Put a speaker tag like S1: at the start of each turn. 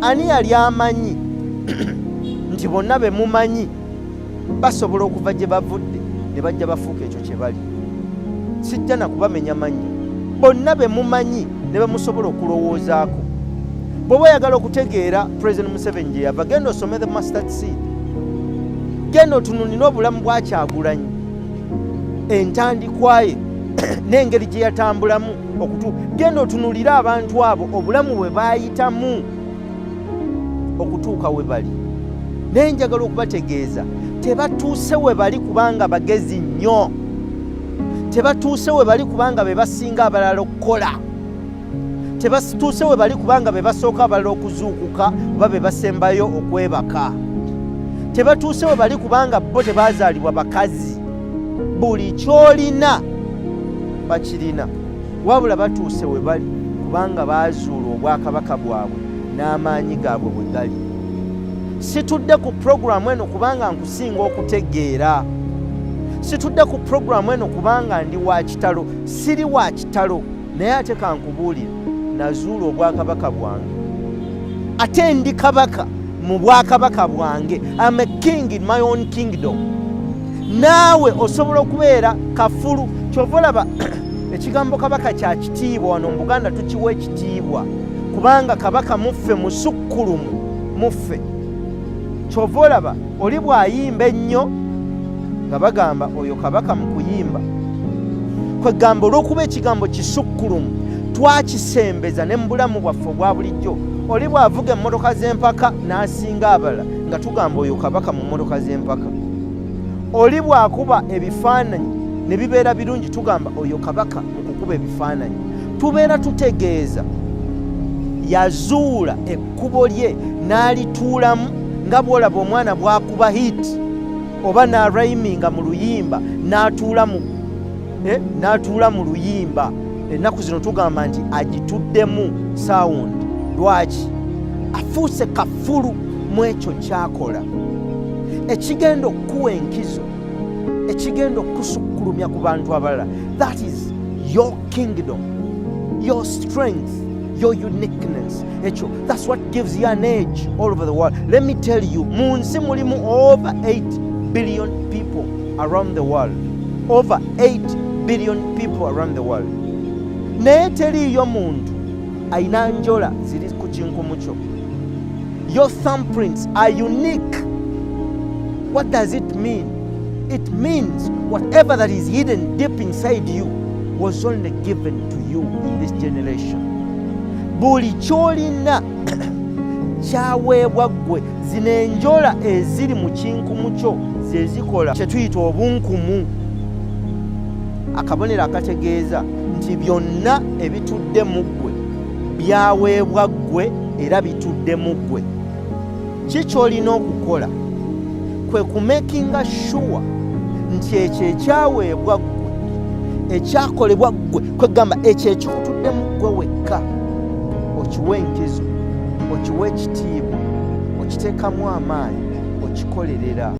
S1: Ani yali amanyi nti bonna be mumanyi basobola okuva gye bavudde ne bajja bafuuka ekyo kye bali? Sijja na kubamenya mannya. Bonna be mumanyi ne bemusobola okulowoozaako. Bw'oba oyagala okutegeera President Museveni gye yava, genda osome The Mustard Seed, genda otunulire obulamu bwa Kyagulanyi, entandikwa ye n'engeri gye yatambulamu okutu. Genda otunulire abantu abo, obulamu bwe baayitamu okutuuka we bali. Naye njagala okubategeeza, tebatuuse we bali kubanga bagezi nnyo, tebatuuse we bali kubanga be basinga abalala okukola, tebatuuse we bali kubanga be basooka abalala okuzuukuka oba be basembayo okwebaka, tebatuuse we bali kubanga bo tebazaalibwa bakazi. Buli kyolina bakirina, wabula batuuse we bali kubanga baazuula obwakabaka bwabwe n'amaanyi gaabwe bwe gali. Situdde ku puroguramu eno kubanga nkusinga okutegeera, situdde ku puroguramu eno kubanga ndi wa kitalo. Siri wa kitalo, naye ate kankubuulire, nazuula obwakabaka bwange, ate ndi kabaka mu bwakabaka bwange. Am a king in my own kingdom. Naawe osobola okubeera kafulu. Kyova olaba ekigambo kabaka kya kitiibwa wano mu Buganda, tukiwa ekitiibwa kubanga kabaka muffe, musukkulumu muffe. Kyova olaba oli bw'ayimba ennyo nga bagamba oyo kabaka mu kuyimba. Kwegamba olw'okuba ekigambo kisukkulumu, twakisembeza ne mu bulamu bwaffe obwa bulijjo. Oli bw'avuga emmotoka z'empaka n'asinga abalala, nga tugamba oyo kabaka mu mmotoka z'empaka. Oli bw'akuba ebifaananyi ne bibeera birungi, tugamba oyo kabaka mu kukuba ebifaananyi. Tubeera tutegeeza yazuula ekkubo lye n'alituulamu, nga bw'olaba omwana bw'akuba hit oba n'arhyminga mu luyimba n'atuula mu luyimba. Ennaku zino tugamba nti agituddemu sound. Lwaki? Afuuse kafulu mu ekyo kyakola. Ekigenda okukuwa enkizo, ekigenda okusukkulumya ku bantu abalala, that is your kingdom, your strength, your uniqueness. Ekyo, that's what gives you an edge all over the world. Let me tell you, mu nsi mulimu over 8 billion people around the world, over 8 billion people around the world, naye teriiyo muntu ayina njola ziri ku kinkumu kyo. Your thumbprints are unique. What does it mean? It means whatever that is hidden deep inside you was only given to you in this generation. Buli kyolina kyaweebwa ggwe. Zino enjola eziri mu kinkumu kyo ze zikola kye tuyita obunkumu, akabonero akategeeza nti byonna ebitudde mu ggwe byaweebwa ggwe era bitudde mu ggwe. Ki kyolina okukola kwe kumakinga sure nti ekyo ekyaweebwa ggwe, ekyakolebwa ggwe, kwegamba ekyo ekikutudde mu ggwe wekka, okiwa enkizo, okiwa ekitiibwa, okiteekamu amaanyi, okikolerera.